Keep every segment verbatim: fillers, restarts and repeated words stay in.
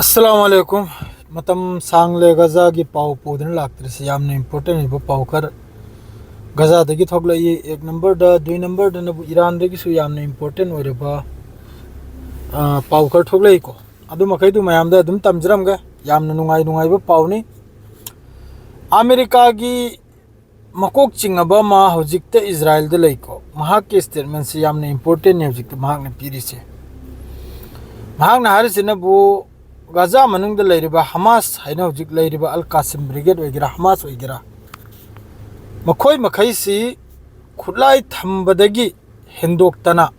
ꯑꯁꯂꯥꯃꯨ ꯑꯂꯥꯏꯀꯨꯝ꯫ ꯃꯇꯝ ꯁꯥꯡꯂꯦ ꯒꯖꯥꯒꯤ ꯄꯥꯎ ꯄꯨꯗꯨꯅ ꯂꯥꯛꯇ꯭ꯔꯤꯁꯤ꯫ ꯌꯥꯝꯅ ꯏꯝꯄꯣꯔꯇꯦꯟ ꯑꯣꯏꯕ ꯄꯥꯎ ꯈꯔ ꯒꯖꯥꯗꯒꯤ ꯊꯣꯛꯂꯛꯏ꯫ ꯑꯦꯛ ꯅꯝꯕꯔꯗ, ꯗꯨꯏ ꯅꯝꯕꯔꯗꯅꯕꯨ ꯏꯔꯥꯟꯗꯒꯤꯁꯨ ꯌꯥꯝꯅ ꯏꯝꯄꯣꯔꯇꯦꯟ ꯑꯣꯏꯔꯕ, ꯑ, ꯄꯥꯎ ꯈꯔ ꯊꯣꯛꯂꯛꯏꯀꯣ꯫ ꯑꯗꯨ ꯃꯈꯩꯗꯨ ꯃꯌꯥꯝꯗ ꯑꯗꯨꯝ ꯇꯝꯖꯔꯝꯒꯦ꯫ ꯌꯥꯝꯅ ꯅꯨꯡꯉꯥꯏ ꯅꯨꯡꯉꯥꯏꯕ ꯄꯥꯎꯅꯤ꯫ ꯑꯃꯦꯔꯤꯀꯥꯒꯤ ꯃꯀꯣꯛ ꯆꯤꯡꯉꯕ ꯑꯃ ꯍꯧꯖꯤꯛꯇ ꯏꯖꯔꯥꯏꯜꯗ ꯂꯩꯀꯣ꯫ ꯃꯍꯥꯛꯀꯤ ꯁ꯭ꯇꯦꯠꯃꯦꯟꯁꯤ ꯌꯥꯝꯅ ꯏꯝꯄꯣꯔꯇꯦꯟꯅꯤ ꯍꯧꯖꯤꯛꯇ ꯃꯍꯥꯛꯅ ꯄꯤꯔꯤꯁꯦ꯫ ꯃꯍꯥꯛꯅ ꯍꯥꯏꯔꯤꯁꯤꯅꯕꯨ ꯒꯖꯥ ꯃꯅꯨꯡꯗ ꯂꯩꯔꯤꯕ ꯍꯃꯥꯁ ꯍꯥꯏꯅ ꯍꯧꯖꯤꯛ ꯂꯩꯔꯤꯕ ꯑꯜ ꯀꯥꯁꯤꯝ ꯕ꯭ꯔꯤꯒꯦꯗ ꯑꯣꯏꯒꯦꯔꯥ, ꯍꯃꯥꯁ ꯑꯣꯏꯒꯦꯔꯥ, ꯃꯈꯣꯏ ꯃꯈꯩꯁꯤ ꯈꯨꯠꯂꯥꯏ ꯊꯝꯕꯗꯒꯤ ꯍꯦꯟꯗꯣꯛꯇꯅ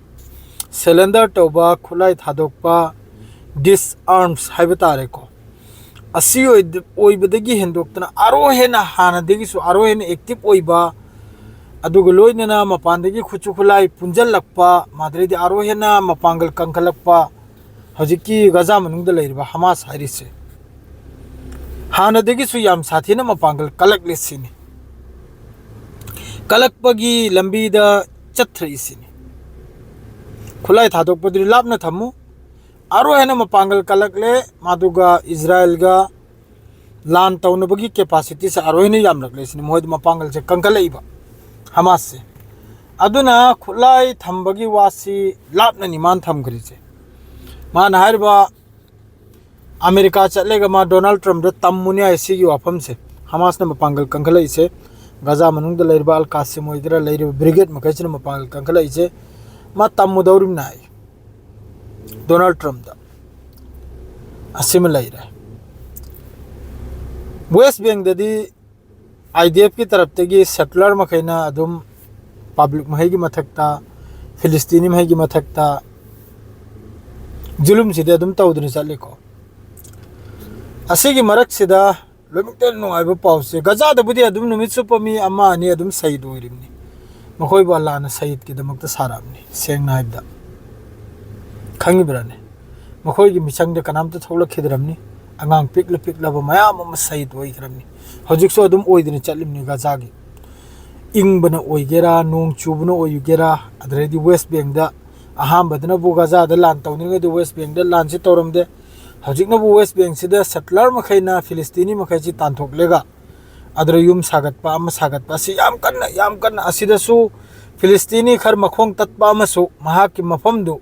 ꯁꯦꯂꯦꯟꯗꯔ ꯇꯧꯕ, ꯈꯨꯠꯂꯥꯏ ꯊꯥꯗꯣꯛꯄ, ꯗꯤꯁꯑꯥꯔꯝꯁ ꯍꯥꯏꯕ ꯇꯥꯔꯦꯀꯣ, ꯑꯁꯤ ꯑꯣꯏꯕꯗꯒꯤ ꯍꯦꯟꯗꯣꯛꯇꯅ ꯑꯥꯔꯣ ꯍꯦꯟꯅ, ꯍꯥꯟꯅꯗꯒꯤꯁꯨ ꯑꯥꯔꯣ ꯍꯦꯟꯅ ꯑꯦꯛꯇꯤꯚ ꯑꯣꯏꯕ, ꯑꯗꯨꯒ ꯂꯣꯏꯅꯅ ꯃꯄꯥꯟꯗꯒꯤ ꯈꯨꯠꯁꯨ ꯈꯨꯠꯂꯥꯏ ꯄꯨꯟꯁꯤꯜꯂꯛꯄ, ꯃꯗꯨꯗꯩꯗꯤ ꯑꯥꯔꯣ ꯍꯦꯟꯅ ꯃꯄꯥꯡꯒꯜ ꯀꯟꯈꯠꯂꯛꯄ ꯍꯧꯖꯤꯛꯀꯤ ꯒꯖꯥ ꯃꯅꯨꯡꯗ ꯂꯩꯔꯤꯕ ꯍꯃꯥꯁ ꯍꯥꯏꯔꯤꯁꯦ꯫ ꯍꯥꯟꯅꯗꯒꯤꯁꯨ ꯌꯥꯝ ꯁꯥꯊꯤꯅ ꯃꯄꯥꯡꯒꯜ ꯀꯜꯂꯛꯂꯦ ꯁꯤꯅꯤ꯫ ꯀꯜꯂꯛꯄꯒꯤ ꯂꯝꯕꯤꯗ ꯆꯠꯊꯔꯛꯏꯁꯤꯅꯤ꯫ ꯈꯨꯠꯂꯥꯏ ꯊꯥꯗꯣꯛꯄꯗꯨꯗꯤ ꯂꯥꯞꯅ ꯊꯝꯃꯨ꯫ ꯑꯥꯔꯣ ꯍꯦꯟꯅ ꯃꯄꯥꯡꯒꯜ ꯀꯜꯂꯛꯂꯦ, ꯃꯗꯨꯒ ꯏꯖꯔꯥꯏꯜꯒ ꯂꯥꯟ ꯇꯧꯅꯕꯒꯤ ꯀꯦꯄꯥꯁꯤꯇꯤꯁꯦ ꯑꯥꯔꯣ ꯍꯦꯟꯅ ꯌꯥꯝꯂꯛꯂꯦ ꯁꯤꯅꯤ, ꯃꯈꯣꯏꯗ ꯃꯄꯥꯡꯒꯜꯁꯦ ꯀꯟꯈꯠꯂꯛꯏꯕ ꯍꯃꯥꯁꯁꯦ꯫ ꯑꯗꯨꯅ ꯈꯨꯠꯂꯥꯏ ꯊꯝꯕꯒꯤ ꯋꯥꯁꯤ ꯂꯥꯞꯅꯅꯤ ꯃꯥꯅ ꯊꯝꯈ꯭ꯔꯤꯁꯦ꯫ ꯃꯥꯅ ꯍꯥꯏꯔꯤꯕ ꯑꯃꯦꯔꯤꯀꯥ ꯆꯠꯂꯒ ꯃꯥ ꯗꯣꯅꯥꯜꯗ ꯇ꯭ꯔꯝꯞꯇ ꯇꯝꯃꯨꯅꯤ ꯍꯥꯏ ꯁꯤꯒꯤ ꯋꯥꯐꯝꯁꯦ꯫ ꯍꯃꯥꯁꯅ ꯃꯄꯥꯡꯒꯜ ꯀꯟꯈꯠꯂꯛꯏꯁꯦ, ꯒꯖꯥ ꯃꯅꯨꯡꯗ ꯂꯩꯔꯤꯕ ꯑꯜ ꯀꯥꯁꯤꯝ ꯑꯣꯏꯒꯦꯔꯥ, ꯂꯩꯔꯤꯕ ꯕ꯭ꯔꯤꯒꯦꯗ ꯃꯈꯩꯁꯤꯅ ꯃꯄꯥꯡꯒꯜ ꯀꯟꯈꯠꯂꯛꯏꯁꯦ, ꯃꯥ ꯇꯝꯃꯨꯗꯧꯔꯤꯕꯅꯤ ꯍꯥꯏ ꯗꯣꯅꯥꯜꯗ ꯇ꯭ꯔꯝꯞꯇ꯫ ꯑꯁꯤꯃ ꯂꯩꯔꯦ꯫ ꯋꯦꯁ ꯕꯦꯡꯗꯗꯤ ꯑꯥꯏ ꯗꯤ ꯑꯦꯐꯀꯤ ꯇꯔꯞꯇꯒꯤ ꯁꯦꯇꯂꯔ ꯃꯈꯩꯅ ꯑꯗꯨꯝ ꯄꯕ꯭ꯂꯤꯛ ꯃꯈꯩꯒꯤ ꯃꯊꯛꯇ, ꯐꯤꯂꯤꯁꯇꯤꯅꯤ ꯃꯈꯩꯒꯤ ꯃꯊꯛꯇ ꯖꯨꯂꯨꯝꯁꯤꯗꯤ ꯑꯗꯨꯝ ꯇꯧꯗꯨꯅ ꯆꯠꯂꯤꯀꯣ꯫ ꯑꯁꯤꯒꯤ ꯃꯔꯛꯁꯤꯗ ꯂꯣꯏꯅꯃꯛꯇ ꯅꯨꯡꯉꯥꯏꯕ ꯄꯥꯎꯁꯦ, ꯒꯖꯥꯗꯕꯨꯗꯤ ꯑꯗꯨꯝ ꯅꯨꯃꯤꯠ ꯆꯨꯞꯄ ꯃꯤ ꯑꯃ ꯑꯅꯤ ꯑꯗꯨꯝ ꯁꯍꯤꯗ ꯑꯣꯏꯔꯤꯕꯅꯤ꯫ ꯃꯈꯣꯏꯕꯨ ꯑꯜꯂꯥꯅ ꯁꯍꯤꯗꯀꯤꯗꯃꯛꯇ ꯁꯥꯔꯛꯑꯕꯅꯤ, ꯁꯦꯡꯅ ꯍꯥꯏꯕꯗ꯫ ꯈꯪꯉꯤꯕ꯭ꯔꯥꯅꯦ? ꯃꯈꯣꯏꯒꯤ ꯃꯤꯆꯪꯗ ꯀꯅꯥꯝꯇ ꯊꯣꯛꯂꯛꯈꯤꯗ꯭ꯔꯕꯅꯤ꯫ ꯑꯉꯥꯡ ꯄꯤꯛꯂ ꯄꯤꯛꯂꯕ ꯃꯌꯥꯝ ꯑꯃ ꯁꯍꯤꯗ ꯑꯣꯏꯈ꯭ꯔꯕꯅꯤ꯫ ꯍꯧꯖꯤꯛꯁꯨ ꯑꯗꯨꯝ ꯑꯣꯏꯗꯅ ꯆꯠꯂꯤꯕꯅꯤ ꯒꯖꯥꯒꯤ꯫ ꯏꯪꯕꯅ ꯑꯣꯏꯒꯦꯔꯥ, ꯅꯣꯡ ꯆꯨꯕꯅ ꯑꯣꯏꯒꯦꯔꯥ, ꯑꯗꯨꯗꯩꯗꯤ ꯋꯦꯁ ꯕꯦꯡꯗ ꯑꯍꯥꯟꯕꯗꯅꯕꯨ ꯒꯖꯥꯗ ꯂꯥꯟ ꯇꯧꯅꯤꯡꯉꯩꯗꯤ ꯋꯦꯁ ꯕꯦꯡꯗ ꯂꯥꯟꯁꯤ ꯇꯧꯔꯝꯗꯦ꯫ ꯍꯧꯖꯤꯛꯅꯕꯨ ꯋꯦꯁ ꯕꯦꯡꯁꯤꯗ ꯁꯦꯇꯂꯔ ꯃꯈꯩꯅ ꯐꯤꯂꯤꯁꯇꯤꯅꯤ ꯃꯈꯩꯁꯤ ꯇꯥꯟꯊꯣꯛꯂꯒ ꯑꯗꯨꯗ ꯌꯨꯝ ꯁꯥꯒꯠꯄ ꯑꯃ ꯁꯥꯒꯠꯄ ꯑꯁꯤ ꯌꯥꯝ ꯀꯟꯅ, ꯌꯥꯝ ꯀꯟꯅ, ꯑꯁꯤꯗꯁꯨ ꯐꯤꯂꯤꯁꯇꯤꯅꯤ ꯈꯔ ꯃꯈꯣꯡ ꯇꯠꯄ ꯑꯃꯁꯨ ꯃꯍꯥꯛꯀꯤ ꯃꯐꯝꯗꯨ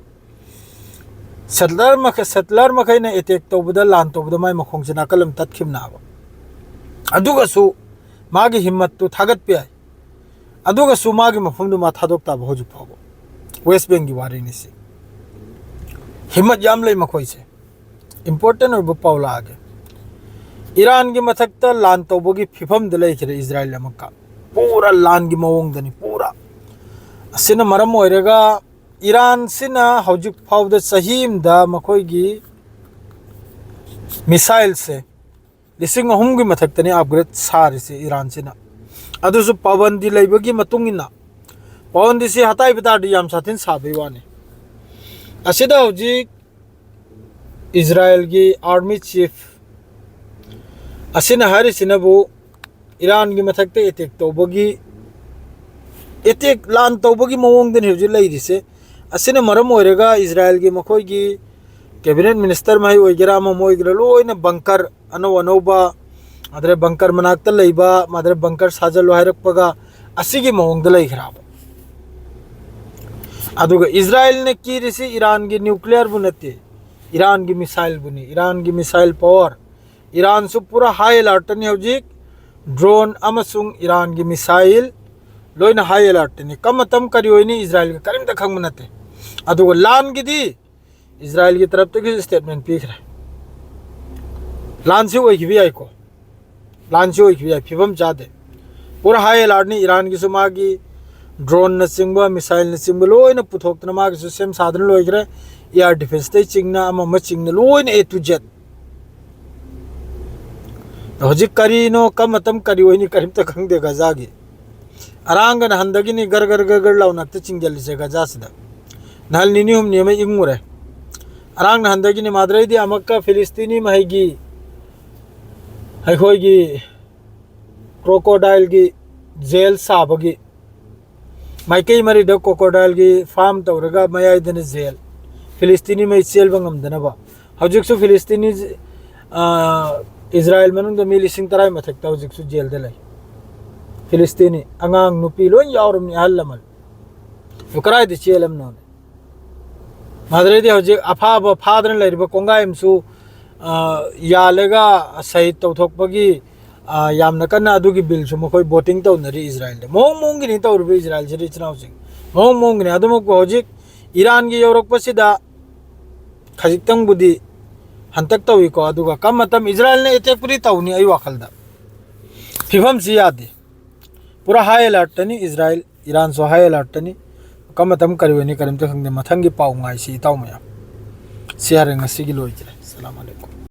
ꯁꯦꯇꯂꯔ ꯃꯈꯩ, ꯁꯦꯇꯂꯔ ꯃꯈꯩꯅ ꯑꯦꯇꯦꯛ ꯇꯧꯕꯗ, ꯂꯥꯟ ꯇꯧꯕꯗ ꯃꯥꯏ ꯃꯈꯣꯡꯁꯦ ꯅꯥꯀꯜ ꯑꯃ ꯇꯠꯈꯤꯕꯅꯦꯕ꯫ ꯑꯗꯨꯒꯁꯨ ꯃꯥꯒꯤ ꯍꯤꯝꯃꯠꯇꯨ ꯊꯥꯒꯠꯄ ꯌꯥꯏ, ꯑꯗꯨꯒꯁꯨ ꯃꯥꯒꯤ ꯃꯐꯝꯗꯨ ꯃꯥ ꯊꯥꯗꯣꯛꯇꯕ ꯍꯧꯖꯤꯛ ꯐꯥꯎꯕ꯫ ꯋꯦꯁ ꯕꯦꯡꯒꯤ ꯋꯥꯔꯤꯅꯤ ꯁꯤ꯫ ꯍꯤꯝꯃꯠ ꯌꯥꯝ ꯂꯩ ꯃꯈꯣꯏꯁꯦ꯫ ꯏꯝꯄꯣꯔꯇꯦꯟ ꯑꯣꯏꯕ ꯄꯥꯎ ꯂꯥꯛꯑꯒꯦ꯫ ꯏꯔꯥꯟꯒꯤ ꯃꯊꯛꯇ ꯂꯥꯟ ꯇꯧꯕꯒꯤ ꯐꯤꯕꯝꯗ ꯂꯩꯈ꯭ꯔꯦ ꯏꯖꯔꯥꯌꯦꯜ ꯑꯃꯨꯛꯀ꯫ ꯄꯨꯔꯥ ꯂꯥꯟꯒꯤ ꯃꯑꯣꯡꯗꯅꯤ, ꯄꯨꯔꯥ꯫ ꯑꯁꯤꯅ ꯃꯔꯝ ꯑꯣꯏꯔꯒ ꯏꯔꯥꯟꯁꯤꯅ ꯍꯧꯖꯤꯛ ꯐꯥꯎꯕꯗ ꯆꯍꯤ ꯑꯃꯗ ꯃꯈꯣꯏꯒꯤ ꯃꯤꯁꯥꯏꯜꯁꯦ ꯂꯤꯁꯤꯡ ꯑꯍꯨꯝꯒꯤ ꯃꯊꯛꯇꯅꯤ ꯑꯞꯒ꯭ꯔꯦꯗ ꯁꯥꯔꯤꯁꯦ ꯏꯔꯥꯟꯁꯤꯅ꯫ ꯑꯗꯨꯁꯨ ꯄꯥꯕꯟꯗꯤ ꯂꯩꯕꯒꯤ ꯃꯇꯨꯡ ꯏꯟꯅ, ꯄꯥꯕꯟꯗꯤꯁꯤ ꯍꯇꯥꯏꯕ ꯇꯥꯔꯗꯤ ꯌꯥꯝ ꯁꯥꯊꯤꯅ ꯁꯥꯕꯩ ꯋꯥꯅꯤ꯫ ꯑꯁꯤꯗ ꯍꯧꯖꯤꯛ ꯏꯖꯔꯥꯌꯦꯜꯒꯤ ꯑꯥꯔꯃꯤ ꯆꯤꯐ ꯑꯁꯤꯅ ꯍꯥꯏꯔꯤꯁꯤꯅꯕꯨ ꯏꯔꯥꯟꯒꯤ ꯃꯊꯛꯇ ꯑꯦꯇꯦꯛ ꯇꯧꯕꯒꯤ, ꯑꯦꯇꯦꯛ, ꯂꯥꯟ ꯇꯧꯕꯒꯤ ꯃꯑꯣꯡꯗꯅꯤ ꯍꯧꯖꯤꯛ ꯂꯩꯔꯤꯁꯦ꯫ ꯑꯁꯤꯅ ꯃꯔꯝ ꯑꯣꯏꯔꯒ ꯏꯖꯔꯥꯌꯦꯜꯒꯤ ꯃꯈꯣꯏꯒꯤ ꯀꯦꯕꯤꯅꯦꯠ ꯃꯤꯅꯤꯁꯇꯔ ꯃꯍꯩ ꯑꯣꯏꯒꯦꯔꯥ, ꯑꯃ ꯑꯃ ꯑꯣꯏꯒꯦꯔꯥ, ꯂꯣꯏꯅ ꯕꯪꯀꯔ ꯑꯅꯧ ꯑꯅꯧꯕ, ꯑꯗꯨꯗꯩ ꯕꯪꯀꯔ ꯃꯅꯥꯛꯇ ꯂꯩꯕ, ꯑꯗꯨꯗꯩ ꯕꯪꯀꯔ ꯁꯥꯖꯜꯂꯣ ꯍꯥꯏꯔꯛꯄꯒ ꯑꯁꯤꯒꯤ ꯃꯑꯣꯡꯗ ꯂꯩꯈ꯭ꯔꯦꯕ꯫ ꯑꯗꯨꯒ ꯏꯖꯔꯥꯌꯦꯜꯅ ꯀꯤꯔꯤꯁꯤ ꯏꯔꯥꯟꯒꯤ ꯅ꯭ꯌꯨꯀ꯭ꯂꯤꯌꯔꯕꯨ ꯅꯠꯇꯦ, ꯏꯔꯥꯟꯒꯤ ꯃꯤꯁꯥꯏꯜꯕꯨꯅꯤ, ꯏꯔꯥꯟꯒꯤ ꯃꯤꯁꯥꯏꯜ ꯄꯋꯥꯔ꯫ ꯏꯔꯥꯟꯁꯨ ꯄꯨꯔꯥ ꯍꯥꯏ ꯑꯦꯂꯔꯠꯇꯅꯤ ꯍꯧꯖꯤꯛ꯫ ꯗ꯭ꯔꯣꯟ ꯑꯃꯁꯨꯡ ꯏꯔꯥꯟꯒꯤ ꯃꯤꯁꯥꯏꯜ ꯂꯣꯏꯅ ꯍꯥꯏ ꯑꯦꯂꯔꯠꯇꯅꯤ꯫ ꯀꯔꯝꯕ ꯃꯇꯝ ꯀꯔꯤ ꯑꯣꯏꯅꯤ ꯏꯖꯔꯥꯌꯦꯜꯒꯤ ꯀꯔꯤꯝꯇ ꯈꯪꯕ ꯅꯠꯇꯦ꯫ ꯑꯗꯨꯒ ꯂꯥꯟꯒꯤꯗꯤ ꯏꯖꯔꯥꯌꯦꯜꯒꯤ ꯇꯔꯞꯇꯒꯤ ꯁ꯭ꯇꯦꯠꯃꯦꯟ ꯄꯤꯈ꯭ꯔꯦ꯫ ꯂꯥꯟꯁꯤ ꯑꯣꯏꯈꯤꯕ ꯌꯥꯏꯀꯣ, ꯂꯥꯟꯁꯤ ꯑꯣꯏꯈꯤꯕ ꯌꯥꯏ, ꯐꯤꯕꯝ ꯆꯥꯗꯦ꯫ ꯄꯨꯔꯥ ꯍꯥꯏ ꯑꯦꯂꯔꯠꯅꯤ꯫ ꯏꯔꯥꯟꯒꯤꯁꯨ ꯃꯥꯒꯤ ꯗ꯭ꯔꯣꯟꯅꯆꯤꯡꯕ, ꯃꯤꯁꯥꯏꯜꯅꯆꯤꯡꯕ ꯂꯣꯏꯅ ꯄꯨꯊꯣꯛꯇꯅ ꯃꯥꯒꯤꯁꯨ ꯁꯦꯝ ꯁꯥꯗꯅ ꯂꯣꯏꯈ꯭ꯔꯦ꯫ ꯑꯦꯌꯥꯔ ꯗꯤꯐꯦꯟꯁꯇꯩ ꯆꯤꯡꯅ ꯑꯃ ꯑꯃ ꯆꯤꯡꯅ ꯂꯣꯏꯅ A to Z꯫ ꯍꯧꯖꯤꯛ ꯀꯔꯤꯅꯣ, ꯀꯔꯝꯕ ꯃꯇꯝ ꯀꯔꯤ ꯑꯣꯏꯅꯤ, ꯀꯔꯤꯝꯇ ꯈꯪꯗꯦ ꯒꯖꯥꯒꯤ꯫ ꯑꯔꯥꯡꯒ ꯅꯍꯥꯟꯗꯒꯤꯅꯤ ꯒꯔ ꯒꯔ ꯒꯔ ꯒꯔ ꯂꯥꯎꯅ ꯍꯦꯛꯇ ꯆꯤꯡꯁꯤꯜꯂꯤꯁꯦ ꯒꯖꯥꯁꯤꯗ꯫ ꯅꯍꯥꯟ ꯅꯤꯅꯤ ꯍꯨꯝꯅꯤ ꯑꯃ ꯏꯪꯉꯨꯔꯦ꯫ ꯑꯔꯥꯡ ꯅꯍꯥꯟꯗꯒꯤꯅꯤ ꯃꯥꯗ꯭ꯔꯩꯗꯤ ꯑꯃꯨꯛꯀ ꯐꯤꯂꯤꯁꯇꯤꯅꯤ ꯃꯍꯩꯒꯤ ꯑꯩꯈꯣꯏꯒꯤ ꯀ꯭ꯔꯣꯀꯣꯗꯥꯏꯜꯒꯤ ꯖꯦꯜ ꯁꯥꯕꯒꯤ ꯃꯥꯏꯀꯩ ꯃꯔꯤꯗ ꯀ꯭ꯔꯣꯀꯣꯗꯥꯏꯜꯒꯤ ꯐꯥꯔꯝ ꯇꯧꯔꯒ ꯃꯌꯥꯏꯗꯅ ꯖꯦꯜ, ꯐꯤꯂꯤꯁꯇꯤꯅꯤ ꯃꯩ ꯆꯦꯟꯕ ꯉꯝꯗꯅꯕ꯫ ꯍꯧꯖꯤꯛꯁꯨ ꯐꯤꯂꯤꯁꯇꯤꯅꯤ, ꯑ, ꯏꯁꯔꯥꯌꯦꯜ ꯃꯅꯨꯡꯗ ꯃꯤ ꯂꯤꯁꯤꯡ ꯇꯔꯥ ꯃꯊꯛꯇ ꯍꯧꯖꯤꯛꯁꯨ ꯖꯦꯜꯗ ꯂꯩ꯫ ꯐꯤꯂꯤꯁꯇꯤꯅꯤ, ꯑꯉꯥꯡ, ꯅꯨꯄꯤ ꯂꯣꯏ ꯌꯥꯎꯔꯕꯅꯤ, ꯑꯍꯜ ꯂꯃꯟ꯫ ꯑꯗꯨ ꯀꯗꯥꯏꯗ ꯆꯦꯜꯂꯝꯅꯣꯅꯦ? ꯃꯗꯨꯗꯩꯗꯤ ꯍꯧꯖꯤꯛ ꯑꯐꯥꯕ ꯐꯥꯗꯅ ꯂꯩꯔꯤꯕ ꯀꯣꯡꯒꯥꯏ ꯑꯃꯁꯨ, ꯑ, ꯌꯥꯜꯂꯒ ꯁꯍꯤꯗ ꯇꯧꯊꯣꯛꯄꯒꯤ, ꯑ, ꯌꯥꯝꯅ ꯀꯟꯅ ꯑꯗꯨꯒꯤ ꯕꯤꯜꯁꯨ ꯃꯈꯣꯏ ꯚꯣꯇꯤꯡ ꯇꯧꯅꯔꯤ ꯏꯁꯔꯥꯌꯦꯜꯗ꯫ ꯃꯑꯣꯡ ꯃꯑꯣꯡꯒꯤꯅꯤ ꯇꯧꯔꯤꯕ ꯏꯁꯔꯥꯌꯦꯜꯁꯤꯗ, ꯏꯆꯤꯟ ꯏꯅꯥꯎꯁꯤꯡ꯫ ꯃꯑꯣꯡ ꯃꯑꯣꯡꯒꯤꯅꯤ꯫ ꯑꯗꯨꯃꯛꯄꯨ ꯍꯧꯖꯤꯛ ꯏꯔꯥꯟꯒꯤ ꯌꯧꯔꯛꯄꯁꯤꯗ ꯈꯖꯤꯛꯇꯪꯕꯨꯗꯤ ꯍꯟꯇꯛ ꯇꯧꯏꯀꯣ, ꯑꯗꯨꯒ ꯀꯔꯝꯕ ꯃꯇꯝ ꯏꯁꯔꯥꯌꯦꯜꯅ ꯑꯦꯇꯦꯛꯄꯨꯗꯤ ꯇꯧꯅꯤ ꯑꯩ ꯋꯥꯈꯜꯗ꯫ ꯐꯤꯕꯝꯁꯤ ꯌꯥꯗꯦ꯫ ꯄꯨꯔꯥ ꯍꯥꯏ ꯑꯦꯂꯔꯠꯇꯅꯤ ꯏꯁꯔꯥꯌꯦꯜ, ꯏꯔꯥꯟꯁꯨ ꯍꯥꯏ ꯑꯦꯂꯔꯠꯇꯅꯤ꯫ ꯀꯔꯝꯕ ꯃꯇꯝ ꯀꯔꯤ ꯑꯣꯏꯅꯤ ꯀꯔꯤꯝꯇ ꯈꯪꯗꯦ꯫ ꯃꯊꯪꯒꯤ ꯄꯥꯎ ꯉꯥꯏꯁꯤ ꯏꯇꯥꯎ ꯃꯌꯥꯝ꯫ ꯁꯤ ꯍꯥꯏꯔꯦ, ꯉꯁꯤꯒꯤ ꯂꯣꯏꯈ꯭ꯔꯦ꯫ ꯁꯂꯥꯝ ꯑꯂꯩꯀꯨꯝ꯫